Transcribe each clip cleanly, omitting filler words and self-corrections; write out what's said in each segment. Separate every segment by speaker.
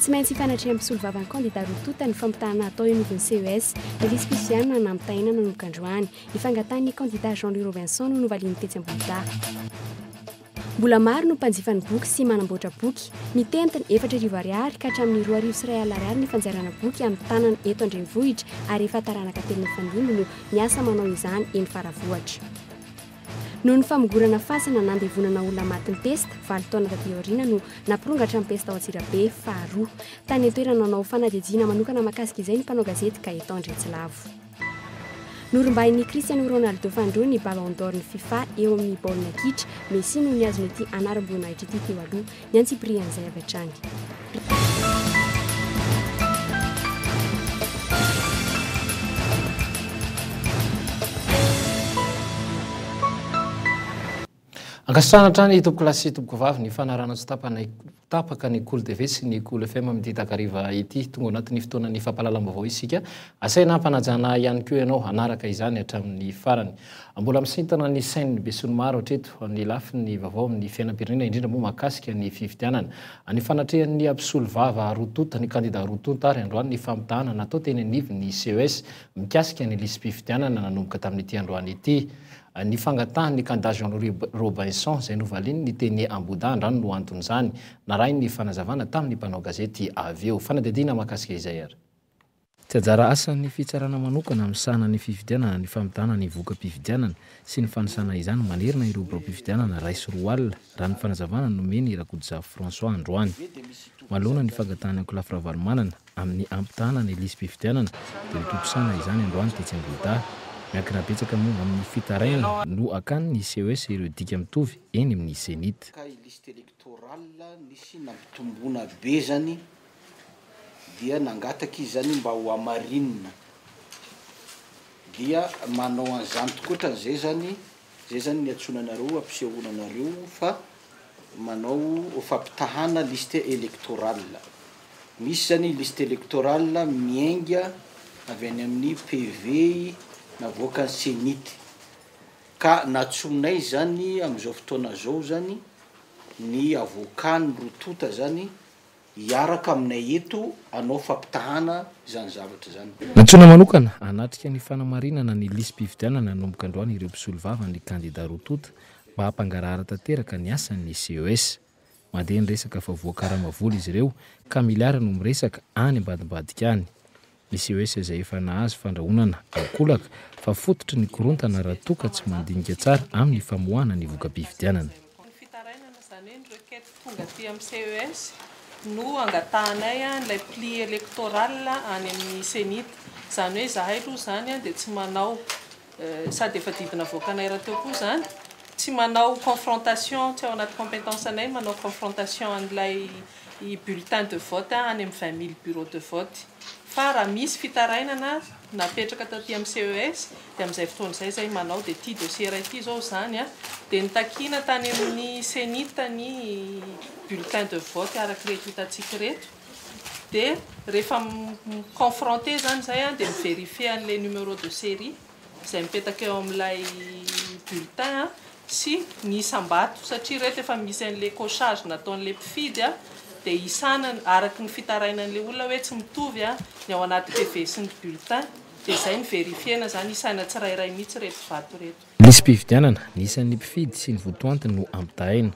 Speaker 1: Tsy maintsy hifanatrehan'ny mpisolovavan'ny kandida roa tonta ny fampitahana atao eo anivon'ny CES. Ny lisi-pifidianana nampitahaina nanomboka androany. Ny fangatahan'ny kandida Jean Louis Robinson no novalian'ny tetsy Ambohidahy. Mbola maro no mpanjifa ny boky sy manamboatra boky. Mitentina 4000 ariary ka hatramin'ny 2100 ariary ny fanjairana boky amin'ny tanana eto an-drenivohitra ary efa taranaka telo mifandimby no miasa manao izany eny Faravohitra. Noho ny famongorana fasana nandevonana olona matin'ny pesta, valo taona taty aoriana no nampirongatra ny pesta ao Antsirabe faharoa. Tany an-toerana nanao fanadihadiana manokana mahakasika izay ny mpanao gazety Gaëtan Andriantsilavo. Norombahin'i Cristiano Ronaldo fanindroany ny Ballon d'Or ny Fifa eo amin'ny baolina kitra. Messi no nihazona ity anaram-boninahitra ity teo aloha. Ny antsipirian'izay avy hatrany.
Speaker 2: Ankasitrahana hatrany tompokolahy sy tompokovavy ny fanarahana tsy tapaka ny Kolo TV sy ny Kolo FM amin'ity takariva ity. Tonga ao anatin'ny fotoanan'ny fampahalalam-baovao isika. Asaina hampanajana ihany koa ianao hanaraka izany hatramin'ny farany. Mbola misintona ny sain'ny besinimaro hatreto ny lafiny vaovao amin'ny fiainam-pirenena, indrindra moa mahakasika ny fifidianana. Ny fanatrehan'ny mpisolovava roa tonta, ny kandida roa tonta ary androany ny fampitahana natao teny anivon'ny CES mikasika ny lisi-pifidianana nanomboka tamin'ity androany ity. Ny fangatahan'ny kandida Jean Louis Robinson izay novalian'ny teny Ambohidahy andrano no anton'izany. Narahin'ny fanazavana tamin'ny mpanao gazety avy eo. Fanadihadiana mahakasika izay ary. Tsy anjara asan'ny fitsarana manokana misahana ny fifidianana ny famitahana ny voka-pifidianana sy ny fanisana izany manerana ireo biraom-pifidianana 2001, raha ny fanazavana nomen'i Rakotozafy François androany. Manoloana ny fangatahan'ny ankolafy Ravalomanana amin'ny hampitahana ny lisi-pifidianana dia notontosana izany androany tetsy Ambohidahy. Miankina betsaka moa amin'ny fitarainana no hakan'ny CES ireo dika mitovy eny amin'ny Cenit.
Speaker 3: Ka i liste électorale nisy nampitomboana be zany dia nangataka izy zany mba ho hamarinina dia manao an'izany tokoa ohatran'izay zany, zay zany ny iantsoana anareo ampisehoana anareo fa manao fampitahana liste électorale, misy zany liste électorale miainga avy any amin'ny PV navoakan'ny Cenit ka nantsoinay zany amin'izao fotoana zao zany ny avocat ny roa tonta zany hiaraka aminay eto hanao fampitahana izany zavatra izany.
Speaker 2: Nantsoina manokana hanatrika ny fanamarinana ny lisi-pifidianana nanomboka androany ireo mpisolovava ny kandida roa tonta mba hampangarahara tanteraka ny asan'ny CES. Mandeha ny resaka fa voakarama vola izy ireo ka miliara no miresaka any ambadimbadika any. Ny CES izay efa nahazo fandrahonana ankolaka fa fototry ny korontana raha toa ka tsy mandinika tsara amin'ny famoahana ny voka-pifidianana.
Speaker 4: Ny fitarainana, izany hoe ny requête tonga aty amin'ny CES no angatahanay an'ilay pli électoral any amin'ny Cenit. Izany hoe izahay aloha izany dia tsy manao, sady efa didy navoakanay rahateo koa izany, tsy manao confrontation, tsy ao anaty compétence anay ny manao confrontation an'ilay bulletin de vote any amin'ny 20 000 bureaux de vote. Fa raha misy fitarainana napetraka taty amin'ny CES dia amin'izay fotoana izay izay manao dia ity dossier iray ity izao izany dia nitakiana tany amin'ny Cenit ny bulletin de vote araka ireto hitantsika ireto dia rehefa mi-confronter izany izay dia mi-verifier an'ilay numéro de série izay mipetaka eo amin'ilay bulletin sy ny isam-bato satria ireto efa misy an'ilay cochage nataon'ilay mpifidy dia isana araka ny fitarainan'ilay olona hoe tsy mitovy ny ao anaty PV sy ny bulletin dia izay no verifier-na izany isaina tsirairay mihitsy ireto vato ireto.
Speaker 2: Lisi-pifidianana, ny isan'ny mpifidy sy ny votoantiny no ampitahaina.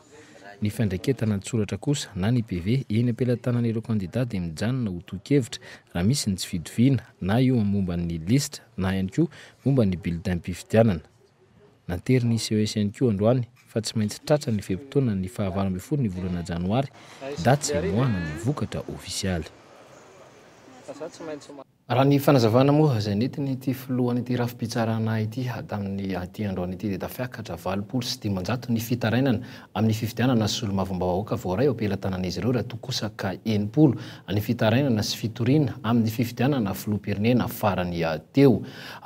Speaker 2: Ny fandraiketana an-tsoratra kosa na ny PV eny am-pelatanan'ireo kandida dia mijanona ho tolo-kevitra raha misy ny tsy fitoviana na io amin'ny momba ny lisitra na ihany koa momba ny bulletin-pifidianana. Nanterin'ny CES ihany koa androany fa tsy maintsy tratra ny fe-potoana ny faha 18 ny volana janoary, daty izay hamoahana ny vokatra ofisialy. Raha ny fanazavana moa izay nentin'ity filohan'ity rafi-pitsarana ity tamin'ity androany ity dia tafiakatra 580 ny fitarainana amin'ny fifidianana solombavambahoaka voaray eo am-pelatanan'izy ireo raha toa kosa ka 60 ny fitarainana sy fitoriana amin'ny fifidianana filoham-pirenena farany teo.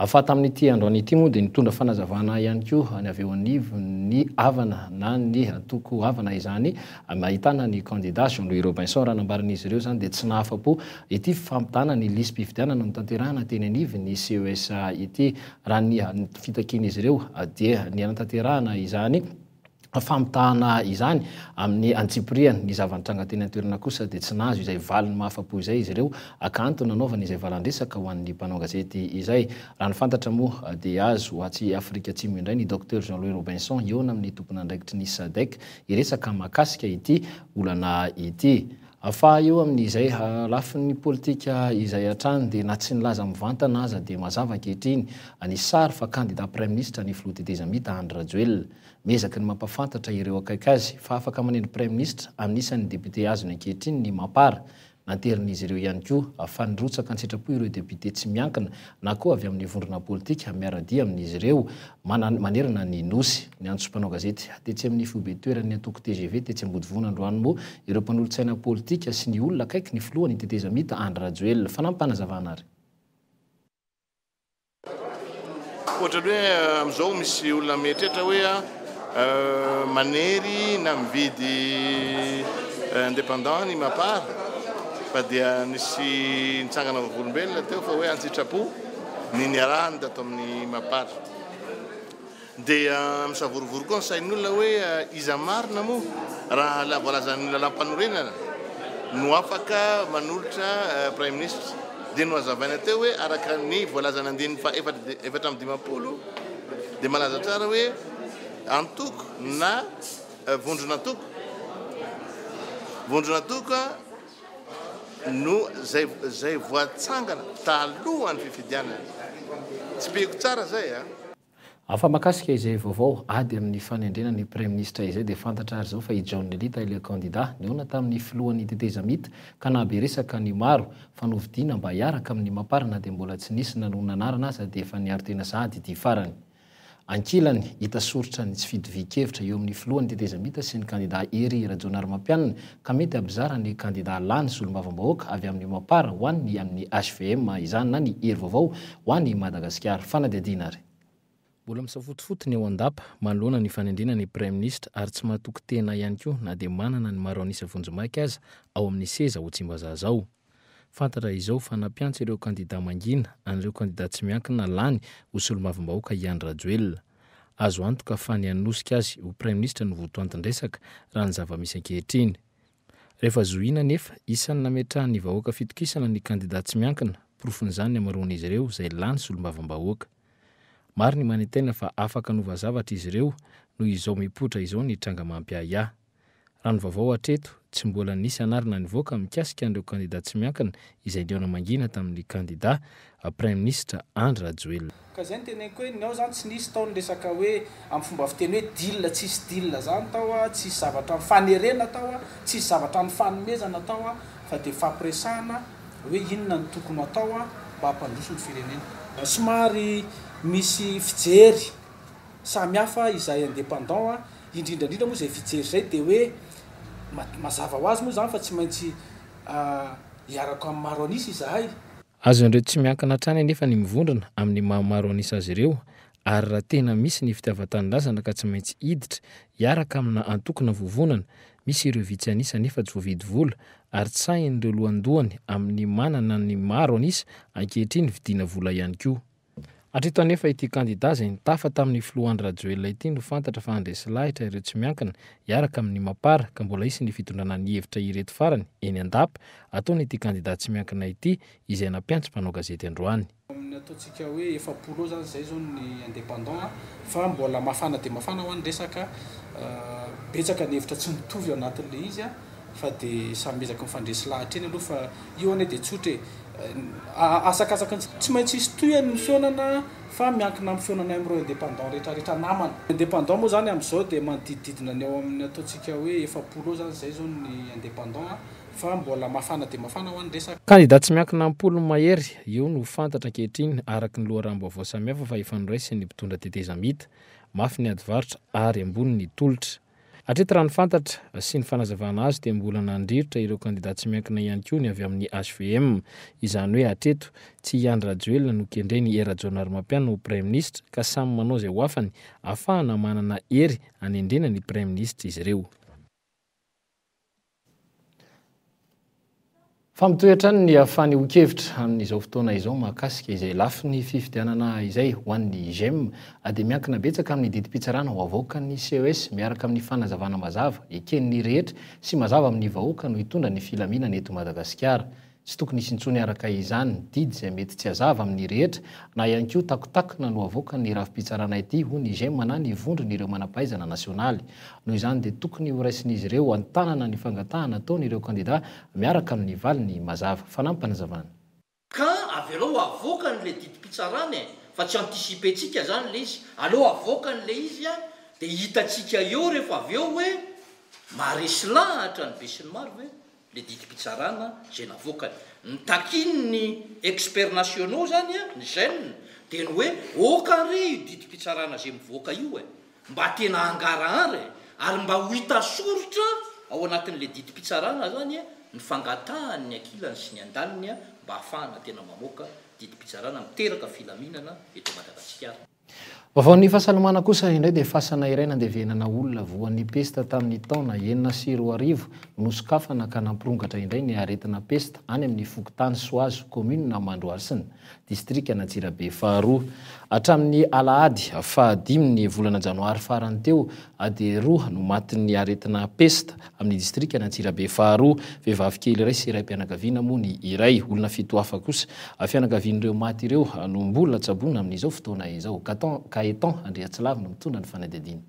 Speaker 2: Fa tamin'ity androany ity moa dia nitondra fanazavana ihany koa ny avy eo anivon'ny Avana na ny antoko Avana izany ahitana ny kandida Jean Louis Robinson. Raha nambaran'izy ireo izany dia tsy nahafa-po ity fampitana ny lisi-pifidianana notanterahina teny anivon'ny CES ity. Raha ny fitakian'izy ireo dia ny hanatanterahana izany. Famitahana izany amin'ny antsipiriany. Ny zava-nitranga teny an-toerana kosa dia tsy nahazo izay valiny mahafa-po izay izy ireo ka antony nanaovany izay valan-dresaka ho an'ny mpanao gazety izay. Raha ny fantatra moa dia azo atsy Afrika Atsimo indray ny Docteur Jean Louis Robinson hihaona amin'ny tompon'andraikitry ny Sadec hiresaka mahakasika ity olana ity. Fa eo amin'izay lafiny politika izay hatrany dia na tsy nilaza mivantana aza dia mazava ankehitriny ny sary fa kandida praiminisitra ny filoha tetezamita Andry Rajoelina. Miezaka ny mampahafantatra ireo akaiky azy fa afaka manendry praiminisitra amin'ny isan'ny député azony ankehitriny ny Mapar. Nanterin'izy ireo ihany koa fa nirotsaka an-tsitrapo ireo député tsy miankina na koa avy amin'ny vondrona politika miara-dia amin'izy ireo manerana ny Nosy. Niantso mpanao gazety tetsy amin'ny foibe toeran'ny antoko tgv tetsy Ambodivona androany moa ireo mpanolotsaina politika sy ny olona akaiky ny filohan'ny tetezamita Andry Rajoelina. Fanampim-panazavana ary.
Speaker 5: Ohatran'ny hoe amin'izao misy olona mieritreritra hoe manery na mividy indépendant ny Mapar fa dia nisy nitsangana vavolombelona teo fa hoe an-tsitrapo ny niarahany tato amin'ny Mapar. Dia misavorovoro koa ny sain'olona hoe iza marina moa raha voalazan'ny lalàmpanorenana no afaka manolotra Praiminisitra. Dia nohazavaina teo hoe araka ny voalazan'ny andininy faha 54 dia malaza tsara hoe antoko na vondron'antoko vondron'antoko no izay izay voatsangana talohan'ny fifidianana. Tsipihiko tsara izay a!
Speaker 2: Fa mahakasika izay vaovao ady amin'ny fanendrena ny praiminisitra izay dia fantatra ary izao fa i John Lelita ilay kandida nihaona tamin'ny filohan'ny tetezamita ka nahabe resaka ny maro fa novidiana mba hiaraka amin'ny Mapar na dia mbola tsy nisy nanonona anarana aza dia efa niaro tena sahady ity farany. Ankilany, hita soritra ny tsy fitovian-kevitra eo amin'ny filohan'ny tetezamita sy ny kandida Hery Rajaonarimampianina ka mety hampizara ny kandida lany solombavambahoaka avy amin'ny Mapar ho an'ny amin'ny hvm izany na ny Hery Vaovao Ho an'i Madagasikara. Fanadihadiana ary. Mbola misafotofoto ny ao an-dapa manoloana ny fanendrena ny Praiminisitra ary tsy mahatoky tena ihany koa na dia manana ny maro an'isa vonjimaika aza ao amin'ny seza ao Tsimbazaza ao. Fantatra izao fa nampiantso ireo kandida mangina an'ireo kandida tsy miankina lany ho solombavambahoaka i Andry Rajoelina. Azo antoka fa ny hanosika azy ho Praiminisitra no votoantin-dresaka raha ny zava-misy ankehitriny. Rehefa zohiana anefa, isan'ny nametrahan'ny vahoaka fitokisana ny kandida tsy miankina, porofon'izany ny hamaroan'izy ireo izay lany solombavambahoaka. Maro ny manantena fa afaka hanova zavatra izy ireo noho izao mipoitra izao ny tranga mampiahiahy. Raha ny vaovao hatreto, tsy mbola nisy anarana nivoaka mikasika an'ireo kandida tsy miankina izay nihaona mangina tamin'ny kandida Praiminisitra Andry Rajoelina.
Speaker 6: Ka zay no teneniko hoe ny ao zany tsy nisy tao ny resaka hoe amin'ny fomba fiteny hoe deal tsisy deal zany tao a, tsisy zavatra nifanerena tao a, tsisy zavatra nifanomezana tao a, fa dia nifampiresahana hoe inona no tokony ho atao a mba hampandroso ny firenena. Somary misy fijery samy hafa izahay indépendant a, indrindra indrindra moa izay fijery izay dia hoe mazava ho azy moa izany fa tsy maintsy hiaraka amin'ny maro an'isa izahay.
Speaker 2: Azon'ireo tsy miankina hatrany anefa ny mivondrona amin'ny maha maro an'isa azy ireo ary raha tena misy ny fitiavan-tanindrazana ka tsy maintsy hiditra hiaraka amina antoko na vovonana, misy ireo vitsy an'isa nefa tsy voavidy vola ary tsy sahin'ireo lohandohany amin'ny manana ny maro an'isa ankehitriny vidiana vola ihany koa. Hatreto anefa ity kandida izay nitafa tamin'ny filoha Andry Rajoelina ity no fantatra fa handresy lahitra ireo tsy miankina hiaraka amin'ny Mapar ka mbola hisy ny fitondrana ny hevitra ireto farany eny an-dapa ataon'ity kandida tsy miankina ity izay nampiantso mpanao gazety androany.
Speaker 6: Amin'ny ataontsika hoe 40 eo zany zay zao ny indépendant fa mbola mafana dia mafana hoa ny resaka, betsaka ny hevitra tsy mitovy ao anatin'ilay izy fa dia samy miezaka mifandresy lahatra eny aloha fa io anie dia tsotra e, asakasaky ny tsy maintsy hisy tohiny ny fihaonana fa miankina amin'ny fihaonanay amin'ireo indépendant rehetra rehetra namana. Indépendant moa zany amin'izao dia manodidididina ny ao amin'ny ataontsika hoe 40 eo zany zay zao ny indépendant fa mbola mafana dia mafana hoa ny resaka.
Speaker 2: Kandida tsy miankina am-polony mahery, io no fantatra ankehitriny araka ny loharanom-baovao samihafa fa efa noraisin'ny mpitondra tetezamita. Mafy ny ady varotra ary ambony ny tolotra. Hatreto raha ny fantatra sy ny fanazavana azo dia mbola nandrirotra ireo kandida tsy miankina ihany koa ny avy amin'ny hvm. Izany hoe hatreto, tsy i Andry Rajoelina no kendren'i Hery Rajaonarimampianina ho praiminisitra ka samy manao izay ho afany ahafahana manana hery hanendrena ny praiminisitra izy ireo. Fa mitohy hatrany ny fanehoan-kevitra amin'izao fotoana izao mahakasika izay lafiny fifidianana izay. Ho an'ny Gem dia miankina betsaka amin'ny didim-pitsarana ho avoakan'ny CES miaraka amin'ny fanazavana mazava eken'ny rehetra sy mazava amin'ny vahoaka no hitondra ny filaminana eto Madagasikara. Tsy tokony hisy intsony araka izany ny didy izay mety tsy hazava amin'ny rehetra na ihany koa takotakona no avoakan'ny rafi-pitsarana ity, hoy ny Gem na ny vondron'ireo manam-pahaizana nasionaly. Noho izany dia tokony horaisin'izy ireo an-tanana ny fangatahana ataon'ireo kandida miaraka amin'ny valiny mazava. Fanampinazavana.
Speaker 3: Ka avelao avoakany le didim-pitsarana e, fa tsy anticiper-tsika zany le izy, aleo avoakany le izy a, de hitantsika eo rehefa avy eo hoe maharesy lahatra ny besinimaro ve le didim-pitsarana izay navoakany. Ny takian'ny experts nationaux zany a, ny GEN, dia ny hoe oka re io didim-pitsarana izay mivoaka io e, mba tena hangarahara e, ary mba ho hita soritra ao anatin'le didim-pitsarana zany ny fangatahan'ny ankilany sy ny andaniny mba hahafahana tena mamoaka didim-pitsarana miteraka filaminana eto Madagasikara.
Speaker 2: Vaovaon'ny fahasalamana kosa indray dia fasana iray nandevenana olona voan'ny pesta tamin'ny taona 2006 no nosokafana ka nampirongatra indray ny aretina pesta any amin'ny fokontany Soazo, kaominina Mandrohasina, distrikan'Antsirabe faharoa. Hatramin'ny alahady fahadimin'ny volana janoary farany teo dia roa no matin'ny aretina pesta amin'ny distrikan'Antsirabe faharoa. Vehivavy kely iray sy raim-pianakaviana moa ny iray. Olona fito hafa kosa, fianakavian'ireo maty ireo no mbola tsaboina amin'izao fotoana izao. Gaëtan Andriatsilavo no mitondra ny fanadihadiana.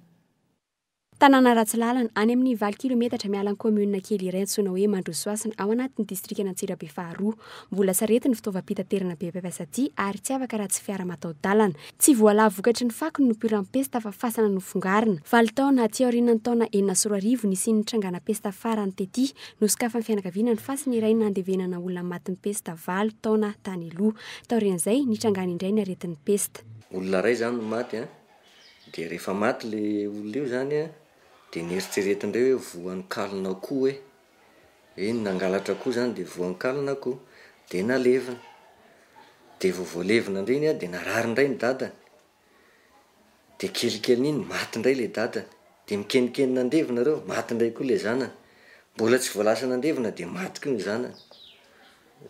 Speaker 1: Tanàna ratsy lalana, any amin'ny valo kilometatra miala ny kaominina kely iray antsoina hoe Mandrosohasina ao anatin'ny distrikan'Antsirabe faharoa. Mbola sarety ny fitaovam-pitaterana be mpampiasa aty ary tsy afaka raha tsy fiara mataho-dalana. Tsy voalavo vokatry ny fako ny nopoiran'ny pesta fa fasana nofongarina. Valo taona aty aorianan'ny taona 2006 nisian'ny trangana pesta farany tety, nosokafan'ny fianakaviana ny fasana iray nandevenana olona matin'ny pesta valo taona tany aloha. Taorian'izay, nitrangany indray ny aretin'ny pesta.
Speaker 7: Olona iray izany no maty an, dia rehefa maty le olona io izany an, dia neritreretindreo hoe voan'ny kalina koa hoe. Eny, nangalatra akoho zany de voan-kalina akoho, de nalevina. De vao voalevina indray iny an, de narary indray ny dadany. De kelikelin'iny maty indray le dadany. De mikenikeny nandevina reo, maty indray koa le zanany. Mbola tsy vao lasa nandevina de maty koa ny zanany.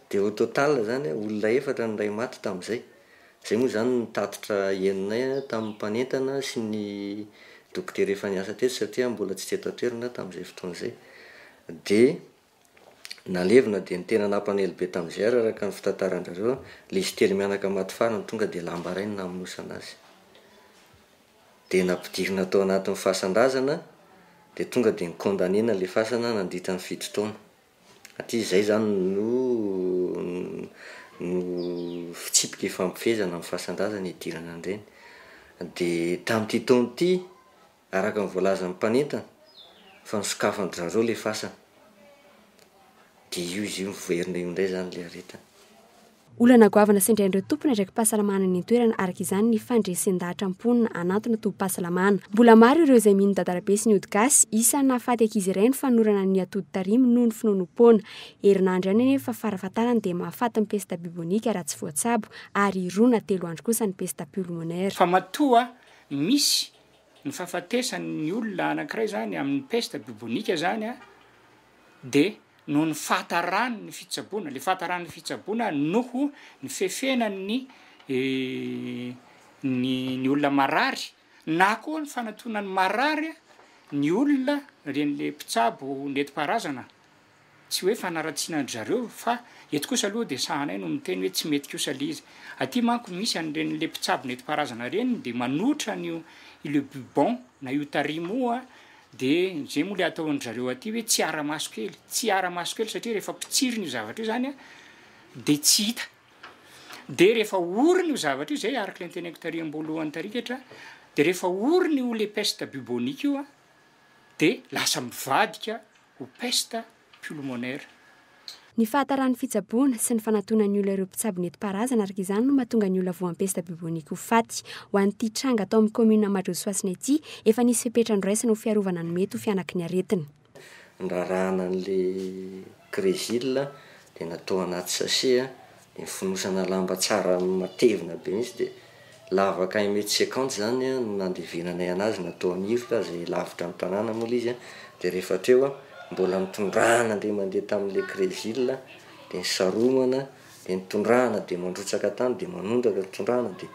Speaker 7: De au total zany an, olona efatra no iray maty tamin'izay. Izay moa izany no tatitra henonay tamin'ny mpanentana sy ny dokotera efa niasa teto satria mbola tsy teto an-toerana aho tamin'izay fotoana izay. Dia nalevina dia ny tena nampanely be tamin'izay ary araka ny fitantaran-dry zareo, ilay izy telo mianaka maty farany tonga dia lamba iray no namonosana azy. Dia nampidirina tao anatin'ny fasan-drazana dia tonga dia ni-condamner-na ilay fasana nandritra ny fito taona. Satria izay izany no no fitsipika ifampifehezana amin'ny fasan-drazana hidirana an'ireny. Dia tamin'ity taona ity, araka ny voalazan'ny mpanentana, fa nosokafan-dry zareo ilay fasana. Dia io izy io miverina io indray izany ilay aretina.
Speaker 1: Olana goavana sendrain'ireo tompon'andraiki-pahasalamana any an-toerana araka izany ny fandresen-dahatra mponina hanantona tobim-pahasalamana. Mbola maro ireo izay mino dadarabe sy ny ody gasy, isan'ny nahafaty ankizy iray ny fanorana ny atody tarimo noho ny finoanoam-poana. Herinandro ihany anefa farafahatarany dia mahafaty ny pesta bubonika raha tsy voatsabo ary roa na telo andro kosa ny pesta pulmonaire.
Speaker 8: Fa matoa misy ny fahafatesan'ny olona anankiray zany amin'ny peste bubonika zany a, de noho ny fahataran'ny fitsaboana, le fahataran'ny fitsaboana noho ny fefenan'ny ny ny olona marary na koa ny fanatonan'ny marary ny olona reny le mpitsabo nentim-paharazana, tsy hoe fanaratsiana an-dry zareo fa eto kosa aloha de sahanay no miteny hoe tsy mety kosa le izy, aty manko misy an'ireny le mpitsabo nentim-paharazana reny de manotra an'io le bubon na io tarimo io a De zay moa le ataon-dry zareo aty hoe tsy ara-maso kely, tsy ara-maso kely satria rehefa potsirina io zavatra io zany an, de tsy hita. De rehefa orina io zavatra io, zay araka le noteneniko tary am-boalohany tary ketra, de rehefa orina io le peste bubonique io an, de lasa mivadika ho peste pulmonaire.
Speaker 1: Ny fahataran'ny fitsaboana sy ny fanatonan'ny olona ireo mpitsabo nentim-paharazana araka izany no mahatonga ny olona voan'ny pesta bubonique ho faty. Ho an'ity tranga tao amin'ny kaominina Madrosohasina ity, efa nisy fepetra noraisina ho fiarovana ny mety ho fihanaky ny aretina.
Speaker 7: Nirarahana an'le Crésil dia natao anaty sachet dia nifonosana lamba tsara matevina be mihitsy dia lavaka un mètre cinquante izany no nandevenanay anazy natao an'irika izay lavitra ny tanàna moa ilay izy dia rehefa hatreo mbola nitondrana indray mandeha tamin'ilay Crésil dia. de ny saromana de ny tondrahana de mandrotsaka tany de manondraka ny tondrahana de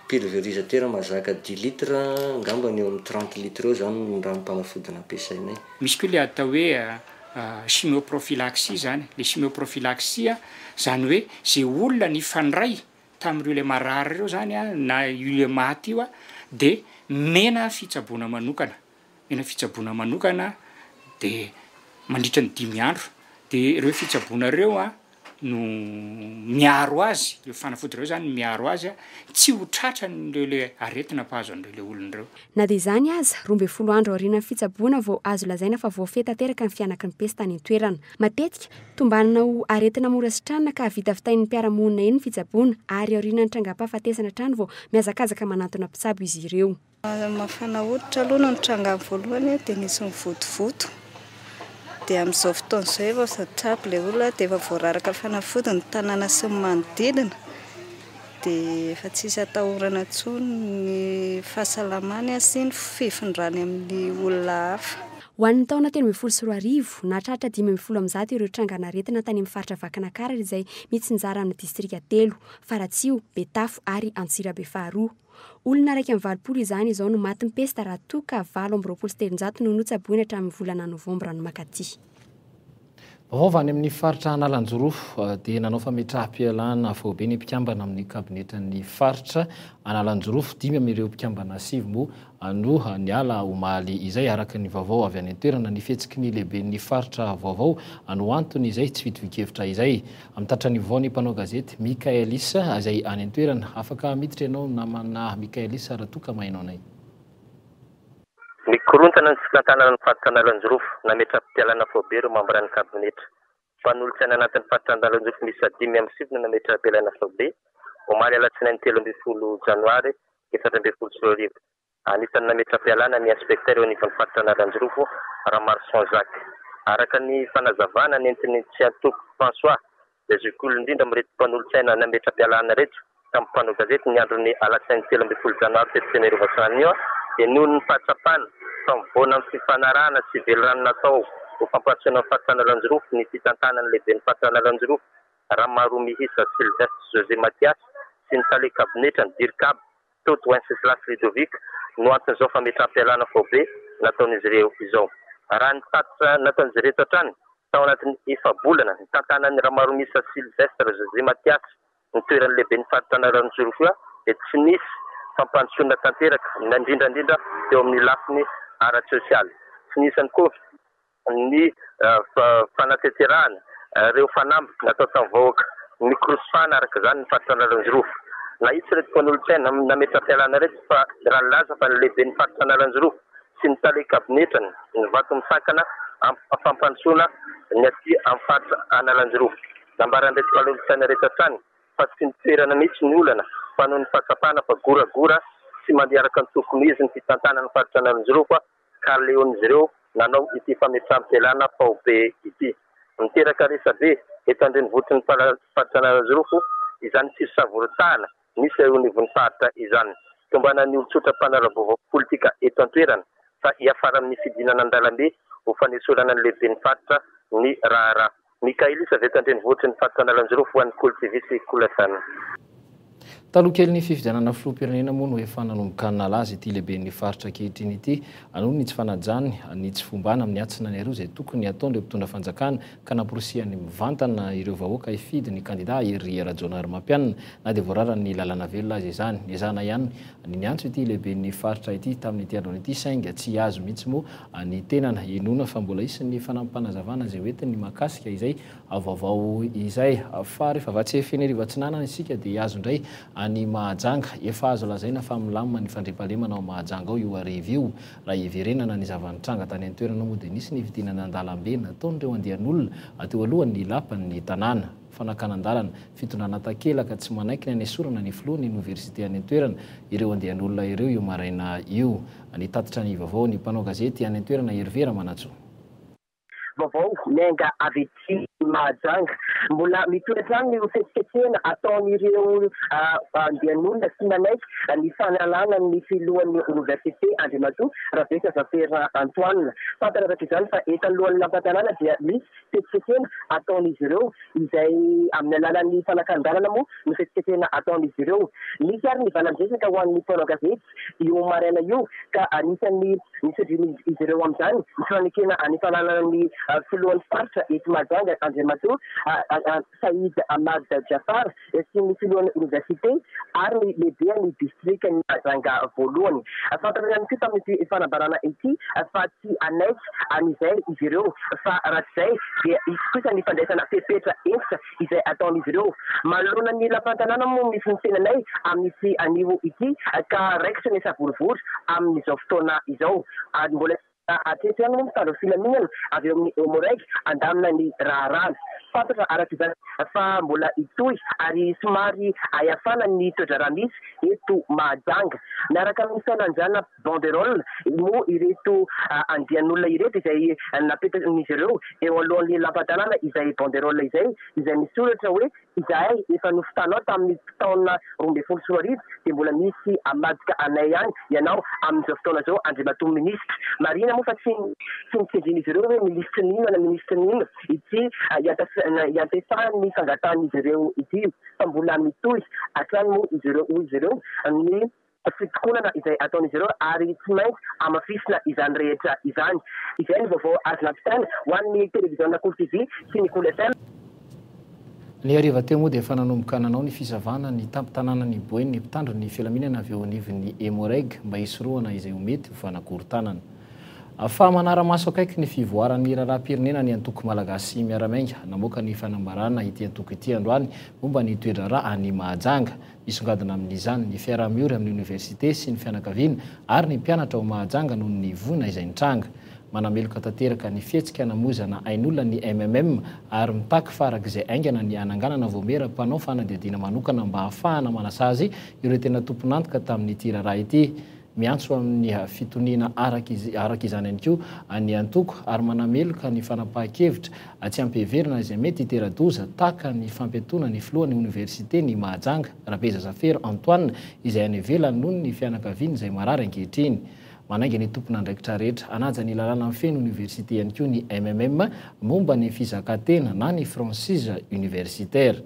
Speaker 7: pulvérisateur mahazaka dix litres angambany eo amin'ny trente litres eo zany ny ranom-panafody nampiasainay.
Speaker 8: Misy koa le atao hoe chimioprophylaxie zany, le chimioprophylaxie zany hoe ze olona nifandray tamin'ireo le marary ireo zany na io le maty io de mena fitsaboana manokana, mena fitsaboana manokana de mandritra ny dimy andro de ireo fitsaboana ireo no miaro azy, ireo fanafody ireo zany miaro azy tsy ho tratran'ireo le aretina mpahazo an'ireo le olona ireo.
Speaker 1: Na dia izany aza, 12 andro aorian'ny fitsaboana vao azo lazaina fa voafehy tanteraka ny fihanaky ny pesta any an-toerana. Matetika, tombanana ho aretina mora sitranina ka vitavitain'ny mpiara-monina eny ny fitsaboana ary aorian'ny trangam-pahafatesana hatrany vao mihazakazaka manantona mpitsabo izy ireo.
Speaker 9: Mafana hoditra aloha no nitrangany voalohany dia nisy nivotovoto. Dia amin'izao fotoana izao efa voatsabo ilay olona dia efa voararaka fanafody ny tanàna sy ny manodidina. Dia efa tsisy atahorana intsony ny fahasalamany sy ny fifindrany amin'ny olona hafa.
Speaker 1: Ho an'ny taona 2013, nahatratra 115 ireo trangan'aretina tany amin'ny faritra Vakinankaratra izay mitsinjara amin'ny distrika telo, Faratsiho, Betafo ary Antsirabe faharoa. Olona 81 izany izao no matin'ny pesta raha toa ka 328 no notsaboina hatramin'ny volana novambra no mankaty.
Speaker 2: Vaovao avy any amin'ny faritra Analanjirofo dia nanao fametraham-pialana faobe ny mpikambana amin'ny kabinetran'ny faritra Analanjirofo. Dimy amin'ireo mpikambana sivy moa no niala omaly izay, araka ny vaovao avy any an-toerana. Ny fihetsiky ny lehiben'ny faritra vaovao no antony izay tsy fitovian-kevitra izay. Mitatitra ny vaovao ny mpanao gazety Michaëlis izay any an-toerana. Afaka miditra ianao namana Michaëlis raha toa ka maheno anay.
Speaker 10: Mikorontana ny fitantanana ny faritra Analanjirofo, nametra-pialana faobe ireo mambran'ny kabinetra. Mpanolotsaina anatin'ny faritra Analanjirofo miisa 95 no nametra-pialana faobe, omaly alatsinainy 13 janoary 2014. Anisan'ny nametra-pialana ny inspektera eo anivon'ny faritra Analanjirofo, Ramaroson Jacques. Araka ny fanazavana nentin'i Tsiantoko François, izay zokiolona indrindra amin'ireto mpanolotsaina nametra-pialana ireto, tamin'ny mpanao gazety ny andron'ny alatsinainy 13 janoary teto Fenerivo-Antsiranana dia noho ny fahatsapana fa mivoana amin'ny fifanarahana sy velirano natao ho fampandrosoana ny faritra Analanjirofo ny fitantanan'ny lehiben'ny faritra Analanjirofo Ramaromihisa Sylvestre José Mathias sy ny tale kabinetrany Dircab Toto Wenceslas Ludovic no anton'izao fametraham-pialana faobe nataon'izy ireo izao. Raha ny tatitra nataon'izy ireto hatrany, tao anatin'ny efa-bolana nitantanan'i Ramaromisa Sylvestre José Mathias ny toeran'ny lehiben'ny faritra Analanjirofo dia tsy nisy fampandrosoana tanteraka na indrindra indrindra teo amin'ny lafiny ara-tsosialy. Tsy nisy ihany koa ny fanatanterahana ireo fanamby natao tamin'ny vahoaka. Nikorosofana araka izany ny faritra Analanjirofo. Nahitsy ireto mpanolotsaina nametra-pialana ireto fa raha nilaza fa ny lehiben'ny faritra Analanjirofo sy ny tale kabinetrany ny vato misakana amin'ny fampandrosoana ny aty amin'ny faritra Analanjirofo. Nambaran'ireto mpanolotsaina ireto hatrany fa tsy ny toerana mihitsy ny olana fa noho ny fahatsapana fa goragora tsy mandeha araka ny tokony ho izy ny fitantanana ny faritra Analanjirofo ka aleon'izy ireo nanao ity fametraham-pialana faobe ity. Miteraka resabe eto an-drenivohitry ny faritra Analanjirofo izany fisavoritahana misy eo anivon'ny faritra izany. Tombanan'ny olon-tsotra mpanara-baovao politika eto an-toerana fa hiafara amin'ny fidinana an-dalambe ho fanesorana ny lehiben'ny faritra ny raharaha. Michaelis avy eto an-drenivohitry ny faritra Analanjirofo ho an'ny Kolo TV sy Kolo FM.
Speaker 2: Taloha kelin'ny fifidianana filoham-pirenena moa no efa nanomboka nalaza ity lehiben'ny faritra ankehitriny ity noho ny tsy fanajany ny tsy fombana amin'ny atsinan'ny aroa izay tokony hataon'ireo mpitondra fanjakana ka namporisihany mivantana ireo vahoaka hifidy ny kandida Hery Rajaonarimampianina na dia voararan'ny lalàna velona aza izany. Nezahana ihany ny niantso ity lehiben'ny faritra ity tamin'ity androany ity saingy tsy azo mihitsy moa ny tenana. Inoana fa mbola hisy ny fanampim-panazavana izay hoentiny mahakasika izay vaovao izay. Fa rehefa avy atsy Fenerivo Atsinanana isika dia hihazo indray any Mahajanga. Efa azo lazaina fa milamina ny fandriampahalemana ao Mahajanga ao io hariva io. Raha hiverenana ny zava-nitranga tany an-toerana moa dia nisy ny fidinana an-dalambe nataon'ireo andian'olona teo alohan'ny lapan'ny tanàna. Fanakanan-dalana, fitondrana takelaka tsy manaiky ny hanesorana ny filohan'ny oniversite any an-toerana ireo andian'olona ireo io maraina io. Nitatitra ny vaovao ny mpanao gazety any an-toerana Hervé Ramanantsoa.
Speaker 11: Vaovao miainga avy ety Mahajanga.
Speaker 10: Mbola mitohy hatrany ny fihetsiketsehana ataon'ireo andian'olona tsy manaiky ny fanalana ny filohan'ny oniversite Andriamatoa Rabesa Zafera Antoine. Fantatra araka izany fa eto anoloan'ny lampan-tanàna dia misy fihetsiketsehana ataon'izy ireo izay amin'ny alalan'ny fanakan-dalana moa no fihetsiketsehana ataon'izy ireo. Nisy ary ny valan-dresaka ho an'ny mpanao gazety io maraina io ka anisan'ny nisodrian'izy ireo amin'izany ny fanekena ny fananana ny filohan'ny faritra eto Mahajanga Andriamatoa Saïd Ahmad Jaffar sy ny filohan'ny oniversite ary ny lehiben'ny distrikan'i Mahajanga voalohany. Fantatra ihany koa tamin'ity fanambarana ity fa tsy hanaiky an'izay izy ireo fa raha tsy izay dia hisy kosa ny fandraisana fepetra hentitra izay ataon'izy ireo. Manoloana ny lapan-tanàna moa misy ny tenanay amin'ity anio ity ka raikitra ny savorovoro amin'izao fotoana izao. Ary mbola hatreto ihany moa mitandro ny filaminana avy eo amin'ny Emmo-Reg handamina ny raharaha. Fantatra araka izany fa mbola hitohy ary somary hayafana ny toe-draharaha misy eto Mahajanga. Miaraka amin'ny filanjana banderole moa ireto andian'olona ireto izay napetrakin'izy ireo eo alohan'ny lampan-tanàna izay banderole izay, izay misoratra hoe izahay efa nofotanao tamin'ny taona 2012 dia mbola misy hamadika anay ihany ianao amin'izao fotoana izao Andriamatoa Minisitra. Marihina moa fa tsy tsy nitsindrian'izy ireo hoe minisitry ny inona na minisitry ny inona ity iantefahan'ny fangatahan'izy ireo ity fa mbola mitohy hatrany moa izy ireo hoy izy ireo ny fitokonana izay ataon'izy ireo ary tsy maintsy hamafisina izany rehetra izany. Izay ny vaovao azo nampitaina ho an'ny televiziona Kolo TV sy ny Kolo FM.
Speaker 2: Ny hariva teo moa dia efa nanomboka nanao ny fisavana ny tampon-tanànan'i Boeny ny mpitandro ny filaminana avy eo anivon'ny Emmo-Reg mba hisorohana izay ho mety ho fanakorontanana. Fa manara-maso akaiky ny fivoaran'ny raharaham-pirenena ny antoko Malagasy Miara-Miainga. Namoaka ny fanambarana ity antoko ity androany momba ny toe-draharaha any Mahajanga. Misongadina amin'izany ny fiaraha-miory amin'ny oniversite sy ny fianakaviana ary ny mpianatra ao Mahajanga noho ny voina izay nitranga. Manameloka tanteraka ny fihetsika namoizana ain'olona ny MMM ary mitaky farak'izay haingana ny hananganana vaomiera mpanao fanadihadiana manokana mba hahafahana manasazy ireo tena tompon'antoka tamin'ity raharaha ity. Miantso amin'ny fitoniana araka izany ihany koa ny antoko ary manameloka ny fanapahan-kevitra tsy ampiheverana izay mety hitera-doza tahaka ny fampiatoana ny filohan'ny oniversiten'i Mahajanga, Rabezazafero Antoine, izay any ivelany noho ny fianakaviany izay marary ankehitriny. Manainga ny tompon'andraikitra rehetra hanaja ny lalàna mifehy ny oniversite ihany koa ny MMM momba ny fizakantena na ny franchise universitaire.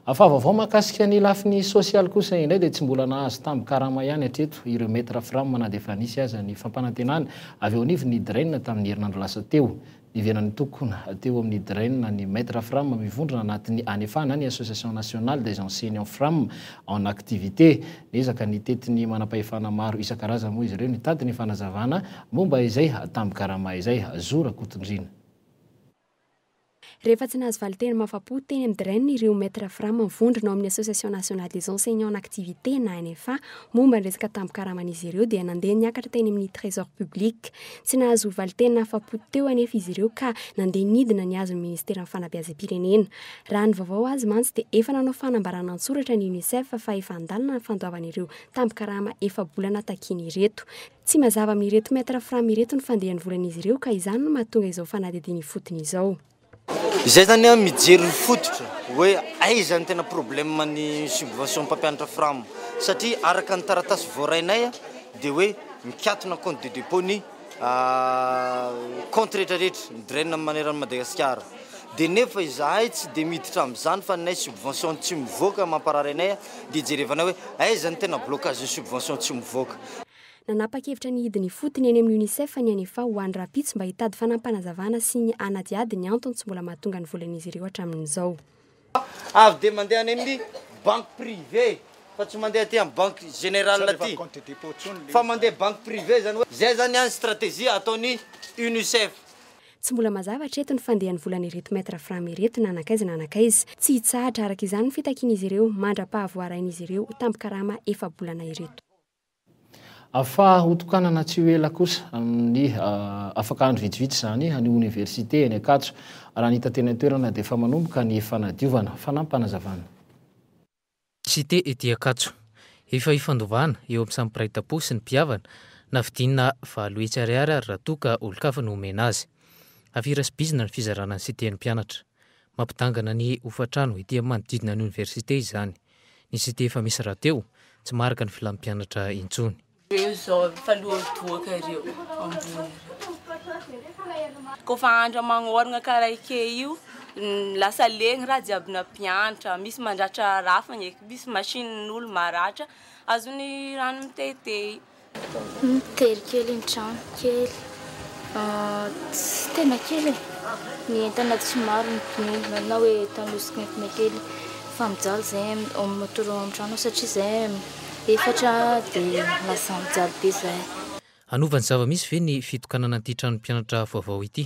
Speaker 2: Fa vaovao mahakasika ny lafiny sosialy kosa indray dia tsy mbola nahazo tambin-karama ihany hatreto ireo Maître Fram na dia efa nisy aza ny fampanantenana avy eo anivon'ny Drain tamin'ny herinandro lasa teo. Niverina nitokona teo amin'ny Drain ny Maître Fram mivondrona anatin'ny ANEFA na ny Association Nationale des Enseignants Fram en Activité. Niezaka nitety ny manam-pahefana maro isan-karazany moa izy ireo nitady ny fanazavana momba izay tambin-karama izay. Zo Rakotondriana.
Speaker 1: Rehefa tsy nahazo valinteny mahafa-po teny amin'ny DREN ireo Maître Fram mivondrona ao amin'ny Association Nationale des Enseignants en Activité na ANFA momba ny resaka tambin-karaman'izy ireo dia nandeha niakatra teny amin'ny Trésor Public. Tsy nahazo valinteny nahafa-po teo anefa izy ireo ka nandeha nidina nihazo ny Ministeran'ny Fanabeazam-pirenena. Raha ny vaovao azo mantsy dia efa nanao fanambarana an-tsoratra ny Unicef fa efa an-dalana ny fandoavana ireo tambin-karama efa-bolana takiany ireto. Tsy mazava amin'ireto Maître Fram ireto ny fandehan'ny volan'izy ireo ka izany no mahatonga izao fanadihadiana ifotony izao.
Speaker 11: Izay zany an mijery ny fototra hoe aiza ny tena problème ny subvention mpampianatra fram satria araka ny taratasy voarainay dia hoe mikatona compte de depot ny compte rehetra rehetra ny DREN manerana an'i Madagasikara dia nefa izahay tsy dia miditra amin'izany fa ny subvention tsy mivoaka mamparary anay dia jerevanay hoe aiza ny tena blocage ny subvention tsy mivoaka.
Speaker 1: Nanapa-kevitra ny hidina ifotony eny amin'ny Unicef ny Anefa ho any rahampitso mba hitady fanampinazavana sy ny hanadihady ny antony tsy mbola mahatonga ny volan'izy ireo hatramin'izao.
Speaker 11: Avy dia mandeha any amin'ny banque privée fa tsy mandeha aty amin'ny banque générale aty fa mandeha banque privée zany hoe zay zany ny stratégie ataon'ny Unicef.
Speaker 1: Tsy mbola mazava hatreto ny fandehan'ny volan'ireto Maître Fram ireto na nankaiza na nankaiza. Tsy hitsahatra araka izany ny fitakian'izy ireo mandra-pahavoarain'izy ireo tambin-karama efa-bolana ireto.
Speaker 2: Fa hotokanana tsy ho ela kosa amin'ny afaka andro vitsivitsy izany ny oniversite eny Ankatso. Raha ny hita teny an-toerana dia efa manomboka ny fanadiovana. Fanampinazavana.
Speaker 12: Cité ety Ankatso. Efa ifandovana eo amin'ny samy mpiray tampo sy ny mpihavana na vidiana 800 ariary ary raha toa ka olon-kafa no omena azy. Afera sy bizina ny fizarana ny cité ny mpianatra. Mampidangana ny hofan-trano ety amin'ny manodidina ny oniversite izany. Ny cité efa misy rahateo, tsy maharaka ny filan'ny mpianatra intsony.
Speaker 13: Reo zao efa loadoaka reo ambony reo. Kôfa andro magnôragna karaha ike io, lasa legny raha jiaby nampianatra, misy mandratra rafagna eky, misy machine-n'olo maratra azon'ny rano mitete.
Speaker 14: Tery kely ny trano, kely, tsy tena kely e, ny entana tsy maro ny na hoe tanosika entina kely fa mijaly zay matory ao amin'ny trano satria zay efatra dia lasa mijaly be zahay.
Speaker 12: Hanova ny zava-misy ve ny fitokanana an'ity tranon'ny mpianatra vaovao ity?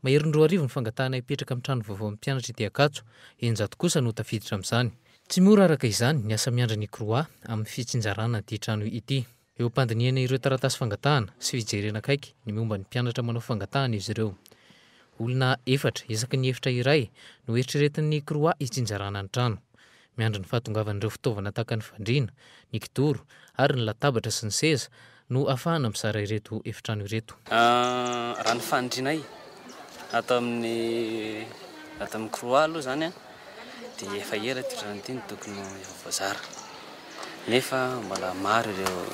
Speaker 12: Maherin'ny 2000 ny fangatahana hipetraka amin'ny trano vaovaon'ny mpianatra ety Ankatso, 600 kosa no tafiditra amin'izany. Tsy mora araka izany ny asa miandry ny Croua amin'ny fitsinjarana an'ity trano ity. Eo am-pandinihana ireo taratasy fangatahana sy fijerena akaiky ny momba ny mpianatra manao fangatahana izy ireo. Olona efatra isaky ny efitra iray no eritreretin'ny Croua hitsinjarana ny trano. Miandry ny fahatongavan'ireo fitaovana tahaka ny fandriana, ny kidoro ary ny latabatra sy ny seza no ahafahana mizara ireto efitrano ireto.
Speaker 15: Raha ny fanirianay ato amin'ny ato amin'ny Croix aloha izany dia efa ela ity trano ity no tokony ho efa voazara nefa mbola maro ireo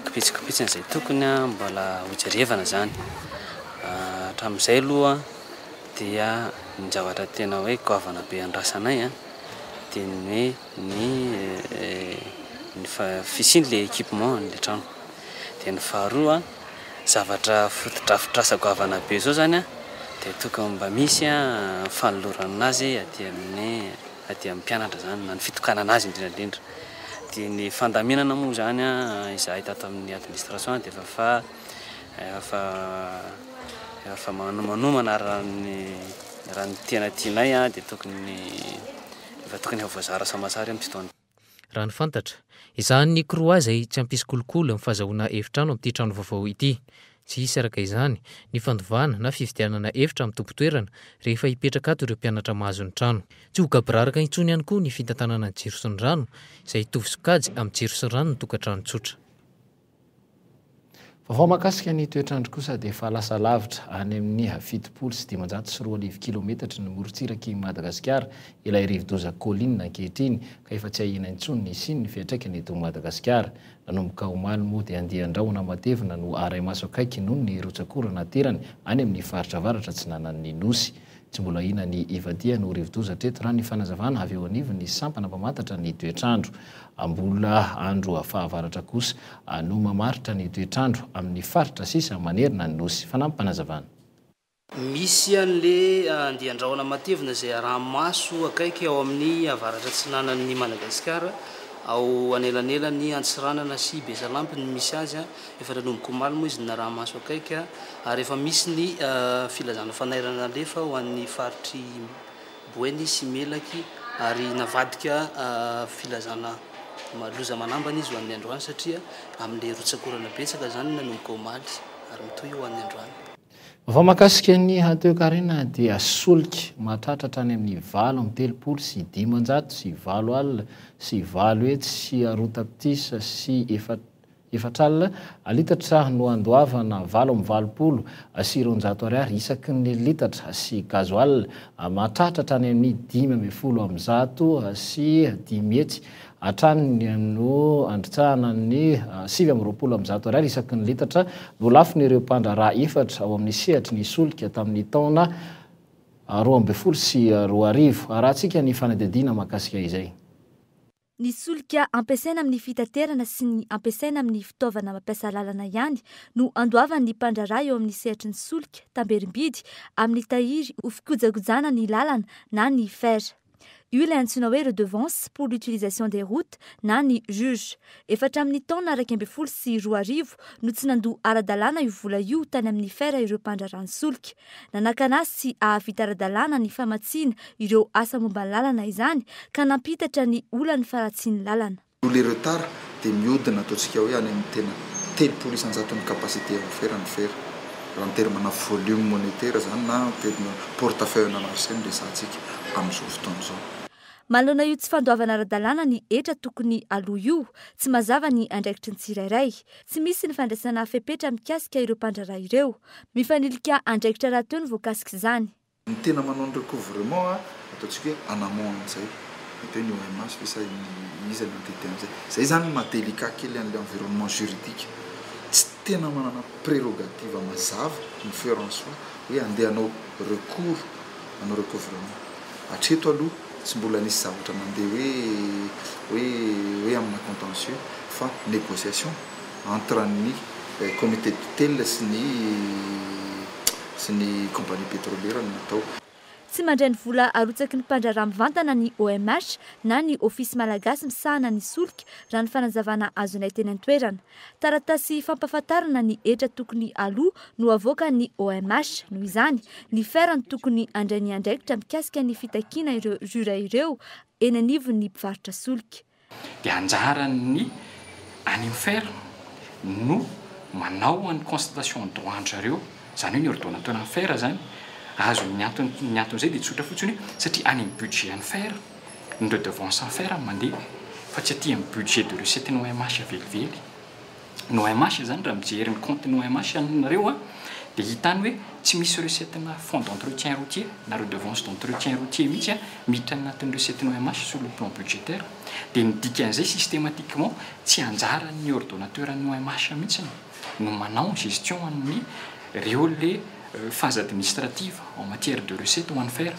Speaker 15: kipitsokipitsony izay tokony mbola hojerevana izany. Hatramin'izay aloha dia ny zavatra tena hoe goavana be andrasanay dia ny hoe ny ny fisian'ilay équipement an'ilay trano. Dia ny faharoa, zavatra fotodrafitrasa goavana be izao izany dia tokony mba misy fanolorana azy aty amin'ny aty amin'ny mpianatra izany na ny fitokanana azy indrindra indrindra. Dia ny fandaminana moa izany izahay tato amin'ny administration dia efa fa efa efa manomanomana raha ny raha ny tena tianay dia tokony efa tokony efa voazara soamatsara io amin'ity taona ity.
Speaker 12: Raha ny fantatra, ezahan'ny Croua izay tsy hampisy kolikoly amin'ny fahazahoana efitrano amin'ity trano vaovao ity. Tsy hisy araka izany ny fandovana na fividianana efitra amin'ny tompon-toerana rehefa hipetraka ato ireo mpianatra mahazo ny trano. Tsy ho gaboraraka intsony ihany koa ny fitantanana ny jiro sy ny rano, izay hitovy sokajy amin'ny jiro sy rano ny tokantrano tsotra.
Speaker 2: Vaovao mahakasika ny toetr'andro kosa dia efa lasa lavitra any amin'ny 2070 kilometatry ny morontsirak'i Madagasikara ilay rivodoza Colin ankehitriny ka efa tsy ahiana intsony ny hisian'ny fiantraikany eto Madagasikara. Nanomboka omaly moa dia andian-drahona matevina no arahi-maso akaiky noho ny rotsak'orana aterany any amin'ny faritra avaratra atsinanan'ny Nosy. Tsy mbola ahiana ny hivadihany ho rivodoza hatreto raha ny fanazavana avy eo anivon'ny sampana mpamantatra ny toetr'andro. Mbola andro fahavaratra kosa no mamaritra ny toetr'andro amin'ny faritra sisa manerana ny Nosy. Fanampim-panazavana.
Speaker 16: Misy an'le andian-drahona matevina izay araha-maso akaiky ao amin'ny avaratra atsinanan'i Madagasikara, ao anelanelan'i Antsiranana sy Besalampy no misy azy. Efa nanomboka omaly moa izy no naraha-maso akaiky ary efa misy ny filazana fanairana nalefa ho an'ny faritr'i Boeny sy Melaky ary navadika filazana loza manambana izy ho an'ny androany satria amin'ilay rotsak'orana betsaka izany nanomboka omaly ary mitohy ho an'ny androany.
Speaker 2: Vaovao mahakasika ny toekarena dia solika mahatratra hatrany amin'ny 838 808 tapitrisa sy 400 litatra no andoavana 288 ariary isaky ny litatra sy gasoil mahatratra hatrany amin'ny 515 hatrany no androtsahana ny 129 ariary isaky ny litatra no lafon'ireo mpandraharaha efatra ao amin'ny sehatry ny solika tamin'ny taona 2012. Arahantsika ny fanadihadiana mahakasika izay.
Speaker 17: Ny solika ampiasaina amin'ny fitaterana sy ny ampiasaina amin'ny fitaovana mampiasa lalana ihany no andoavan'ny mpandraharaha eo amin'ny sehatry ny solika tamberim-bidy amin'ny tahiry ho fikojakojana ny lalana na ny fer. Io ilay antsoina hoe redevance pour l'utilisation des routes na ny juge. Efa hatramin'ny taona 2011 no tsy nandoa ara-dalàna io vola io tany amin'ny fer ireo mpandraharaha ny solika. Nanakana azy tsy hahavita ara-dalàna ny famatsiana ireo asa momba ny lalana izany ka nampitatra ny olan'ny faharatsian'ny lalana.
Speaker 18: Noho le retard dia mihodina ataontsika hoe any amin'ny tena 30 isan-jaton'ny capacité offert ny fer raha en terme na volume monétaire izany na en terme portefeuille ana marché no resahantsika amin'izao fotoana izao.
Speaker 17: Manoloana io tsy fandoavana ara-dalàna ny hetra tokony aloa io, tsy mazava ny andraikitry ny tsirairay. Tsy misy ny fandraisana fepetra mikasika ireo mpandraharaha ireo. Mifanilika andraikitra rahateo ny voakasik'izany.
Speaker 18: Ny tena manao ny recouvrement ataontsika hoe en amont an'izay, mety hoe ny OMH ve sa iza ny entité amin'izay. Izay izany no maha délicat kely an'ilay environnement juridique. Tsy tena manana prérogative mazava ny fer en soi hoe handeha hanao recours, hanao recouvrement. Hatreto aloha tsy mbola nisy zavatra nandeha hoe hoe hoe amina contentieux fa négociation entre ny comité de tutelle sy ny sy ny compagnie pétrolière no natao.
Speaker 17: Tsy mandray ny vola arotsaky ny mpandraharaha mivantana ny OMH na ny Ofisy malagasy misahana ny solika, raha ny fanazavana azonay teny an-toerana. Taratasy fampahafantarana ny hetra tokony haloa no avoakan'ny OMH. Noho izany, ny fer no tokony handray ny andraikitra mikasika ny fitakiana ireo rura ireo eny anivon'ny mpivarotra solika.
Speaker 8: Dia anjaran'ny any amin'ny fer no manao an'ny constatation de droit an-dry zareo, izany hoe ny ordonnateur an'ny fer izany, azony ny antony, ny anton'izay dia tsotra fotsiny hoe satria any amin'ny budget an'ny fer, ny redevance an'ny fer no mandeha fa tsy aty amin'ny budget de recette ny OMH velively. Ny OMH izany raha mijery ny compte ny OMH nareo an, dia hita any hoe tsy misy recette na fonds d'entretien routier na redevance d'entretien routier mihitsy an miditra any anatin'ny recette ny OMH sur le plan budgétaire. Dia ny dikan'izay systématiquement tsy anjaran'ny ordonnateur ny OMH mihitsy no manao ny gestion an'ny reo le phase administrative en matière de recette ho an'ny fer.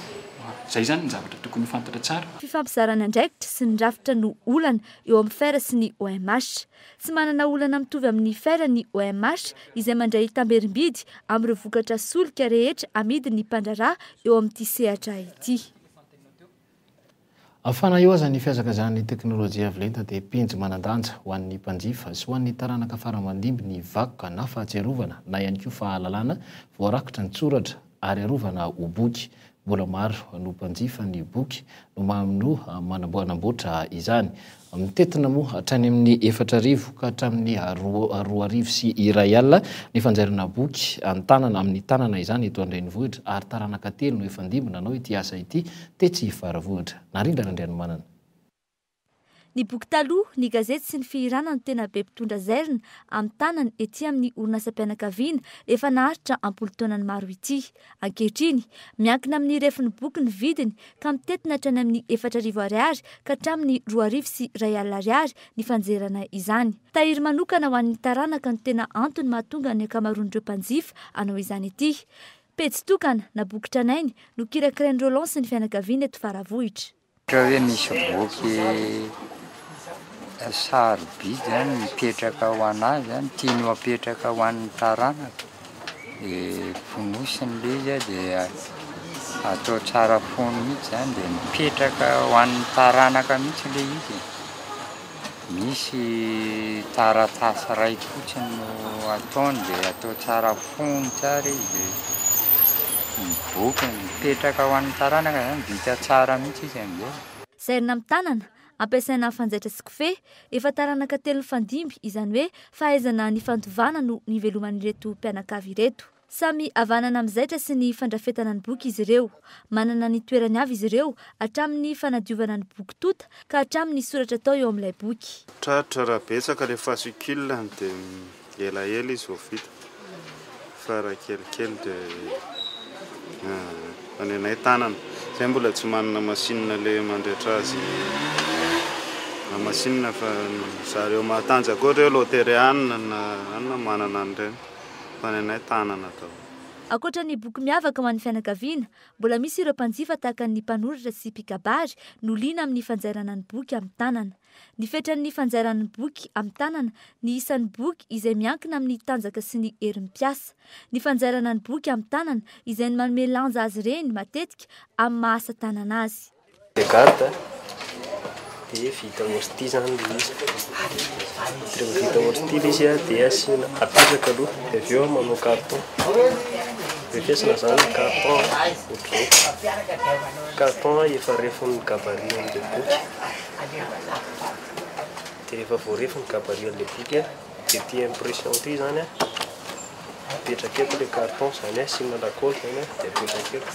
Speaker 8: Izay izany ny zavatra tokony ho fantatra tsara.
Speaker 17: Fifampizarana andraikitra sy ny rafitra no olana eo amin'ny fer sy ny OMH. Tsy manana olana mitovy amin'ny fer ny OMH izay mandray tamberim-bidy amin'ireo vokatra solika rehetra amidin'ny mpandraharaha eo amin'ity sehatra ity.
Speaker 2: Fa na eo aza ny fihazakazahan'ny teknolojia avo lenta dia penjy manan-danja ho an'ny mpanjifa sy ho an'ny taranaka fara aman-dimby ny vakoka na fahatsiarovana na ihany koa fahalalana voarakitra an-tsoratra ary arovana ho boky. Mbola maro no mpanjifa ny boky no no manamboatra izany. Mitentina moa hatrany amin'ny 4000 ka hatramin'ny 2100 ny fanjairana boky an-tanana amin'ny tanana izany eto an-drenivohitra ary taranaka telo no efa ndimby nanao ity asa ity tetsy Faravohitra. Narindra Randrianomanana.
Speaker 17: Ny boky taloha, ny gazety sy ny fihirana no tena be mpitondra zairina amin'ny tanana ety amin'ny orinasam-pianakaviana efa naharitra am-polo taonany maro ity. Ankehitriny, miankina amin'ny refin'ny boky ny vidiny ka mitentina hatrany amin'ny 4000 ariary ka hatramin'ny 2100 ariary ny fanjerana izany. Tahiry manokana ho an'ny taranaka no tena antony mahatonga ny ankamaroan'ireo mpanjifa hanao izany ity. Pejy tokana na boky tranainy no kirakirain'i Roland sy ny fianakaviany eto Faravohitra.
Speaker 19: Ohatra hoe misy boky sarobidy zany mipetraka ho an'azy zany, tiany ho apetraka ho an'ny taranaka, de fonosiny le izy a de atao tsara fono mihitsy zany de mipetraka ho an'ny taranaka mihitsy le izy e. Misy taratasy iray fotsiny no ataony dia atao tsara fono tsara izy dia ny boky mipetraka ho an'ny taranaka zany vita tsara mihitsy izy amin'izay.
Speaker 17: Zairina amin'ny tanana, ampiasaina amin'ny fanjaitra sy kofehy, efa taranaka telo nifandimby, izany hoe fahaizana nifandovana no niveloman'ireto mpianakavy ireto. Samy havanana amin'ny zaitra sy ny fandrafetana ny boky izy ireo. Manana ny toerany avy izy ireo, hatramin'ny fanadiovana ny boky tonta ka hatramin'ny soratra atao eo amin'ilay boky.
Speaker 20: Tratra raha betsaka le fascicule dia elaela izy vao vita fa raha kelikely dia fa ny anay tanana. Zay mbola tsy manana machine le mandraitra azy na machine fa zareo mahatanjaka ohatra hoe loteriana na anona manana an'ireny. Fa ny anay tanana daholo.
Speaker 17: Ankoatra ny boky miavaka ho an'ny fianakaviana, mbola misy ireo mpanjifa tahaka ny mpanoratra sy mpikabary no liana amin'ny fanjairana ny boky amin'ny tanana. Ny fetran'ny fanjairana ny boky amin'ny tanana, ny isan'ny boky izay miankina amin'ny tanjaka sy ny herin'ny mpiasa. Ny fanjairana ny boky amin'ny tanana izay ny manome lanja azy ireny matetika amin'ny maha asa tanana azy.
Speaker 21: De garde dia vita ohatry ity zany le izy. De rehefa vita ohatry ity le izy dia asiana apetraka aloha de avy eo manao carton. Refesina zany ny carton ohatr'izao. Carton efa refin'ny gabarit an'le boky. De rehefa voarefy ny gabarit an'le boky de ity impression ity zany apetraka eto le carton, zany hoe asiana lakôly zany de apetraka eto.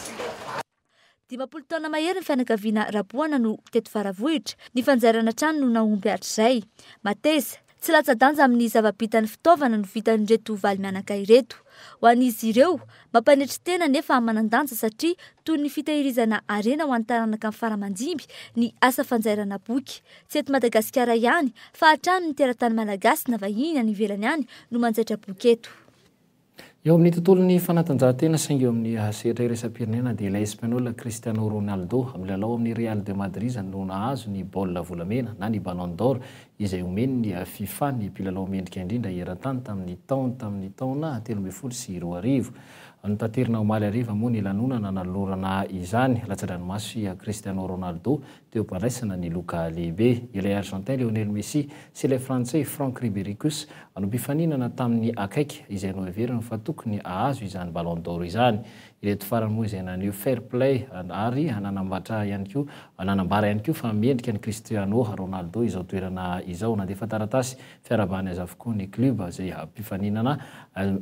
Speaker 17: 50 taona mahery ny fianakaviana Raboana no teto Faravohitra. Ny fanjairana hatrany no nahomby hatrizay. Mateza. Tsy latsa-danja amin'ny zava-bitan'ny fitaovana no vitan'ireto valo mianaka ireto. Ho an'izy ireo, mampanetry tena nefa manan-danja satria toy ny fitehirizana harena ho an'ny taranaka fara-mandimby ny asa fanjairana boky. Tsy eto Madagasikara ihany fa hatrany ny teratany malagasy na vahiny any ivelany any no manjaitra boky eto.
Speaker 2: Eo amin'ny tontolon'ny fanatanjahantena saingy eo amin'ny sehatra iraisam-pirenena dia ilay Espaniola Cristiano Ronaldo, milalao amin'ny Real de Madrid no nahazo ny baolina volamena na ny Ballon d'Or izay omen'ny Fifa ny mpilalao mendrika indrindra eran-tany tamin'ny taona tamin'ny taona 2013. Notaterina omaly hariva moa ny lanonana nanolorana izany. Latsa-dranomaso i Cristiano Ronaldo teo am-pandraisana ny loka lehibe. Ilay Argentin Lionel Messi sy ilay Frantsay Franck Ribéry kosa no mpifaninana taminy akaiky izay noheveriny fa tokony hahazo izany Ballon d'Or izany. Ireto farany moa izay naneho fair play ary nanambatra ihany koa nanambara ihany koa fa mendrika an'i Cristiano Ronaldo izao toerana izao. Nandefa taratasy fiarahabana azy avokoa ny club izay mpifaninana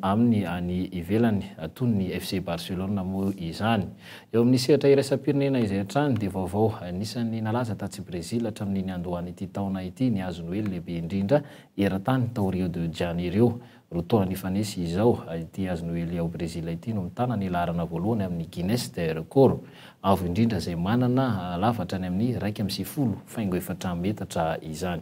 Speaker 2: aminy any ivelany toy ny FC Barcelone moa izany. Eo amin'ny sehatra iraisam-pirenena izay hatrany dia vaovao anisan'ny nalaza tatsy Brezila hatramin'ny niandohan'ity taona ity ny hazo noely lehibe indrindra eran-tany tao Rio de Janeiro. Roa taona nifanesy izao ity hazo noely ao Brezila ity no mitana ny laharana voalohany amin'ny Guinness des records avo indrindra izay manana lava hatrany amin'ny 91.4 metatra izany.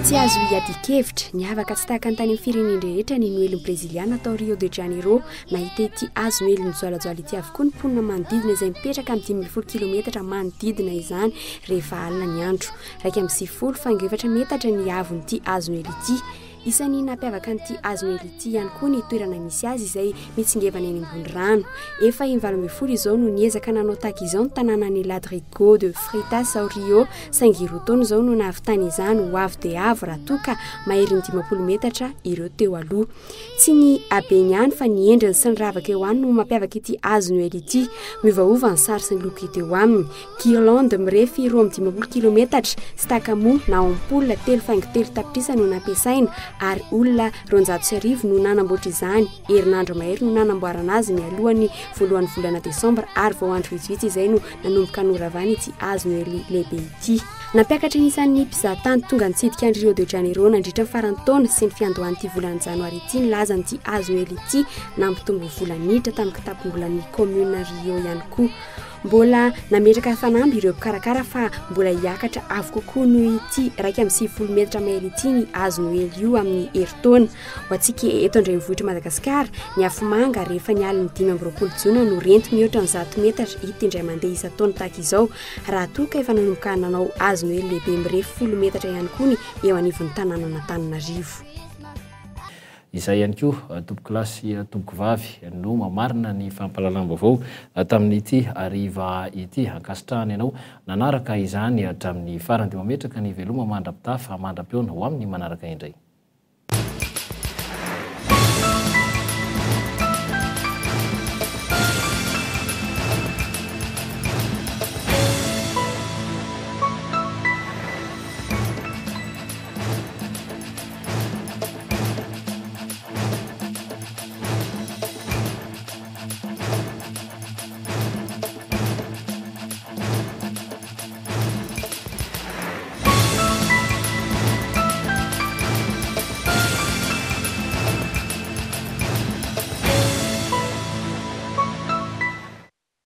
Speaker 1: Tsy azo iadian-kevitra, niavaka tsy tahaka ny tany amin'ny firenen-drehetra ny noelin'ny Breziliana tao Rio de Janeiro. Nahita ity hazo noely nijoalajoala ity avokoa ny mponina manodidina izay mipetraka amin'ny 15 kilometatra manodidina izany rehefa alina ny andro. 91 faingo efatra metatra ny haavon'ity hazo noely ity. Isan'ny nampiavaka an'ity hazo noely ity ihany koa ny toerana misy azy izay mitsingevana eny ambony rano. Efa in-18 izao no niezaka nanao tahaka izao ny tanànan'i Ladrigo de Freitas ao Rio, saingy roa taona izao no nahavitany izany ho avo dia avo raha toa ka maherin'ny 50 metatra ireo teo aloha. Tsy ny habeny ihany fa ny endriny sy ny ravaka eo aminy no mampiavaka ity hazo noely ity. Miovaova ny sary sy ny loko hita eo aminy. Guirlande mirefy 52 kilometatra sy takamoa na ampoule 3,3 tapitrisa no nampiasaina ary olona 1200 no nanamboatra izany. Herinandro mahery no nanamboarana azy mialohan'ny voalohan'ny volana desambra ary vao andro vitsivitsy izay no nanomboka noravana ity hazo noely lehibe ity. Nampiakatra ny isan'ny mpizahatany tonga nitsidika an'i Rio de Janeiro nandritra ny faran'ny taona sy ny fiandohan'ity volana janoary ity ny lazan'ity hazo noely ity. Nampitombo vola niditra tamin'ny kitapom-bolan'ny kaominina Rio ihany koa. Mbola nametraka fanamby ireo mpikarakara fa mbola hiakatra avo kokoa noho ity 91 metatra mahery ity ny hazo noely io amin'ny herintaona. Ho antsika eto an-drenivohitr'i Madagasikara, ny afomanga rehefa ny alin'ny 25 jona no renty mihoatra ny 100 metatra hita indray mandeha isan-taona tahaka izao, raha toa ka efa nanomboka nanao hazo noely lehibe mirefy folo metatra ihany koa ny eo anivon'ny tanànan'Antananarivo.
Speaker 2: Izay ihany koa, tompokolahy sy tompokovavy, no mamarina ny fampahalalam-baovao tamin'ity hariva ity. Ankasitrahana ianao nanaraka izany hatramin'ny farany. Dia mametraka ny veloma mandra-pitafa, mandra-pihaona ho amin'ny manaraka indray.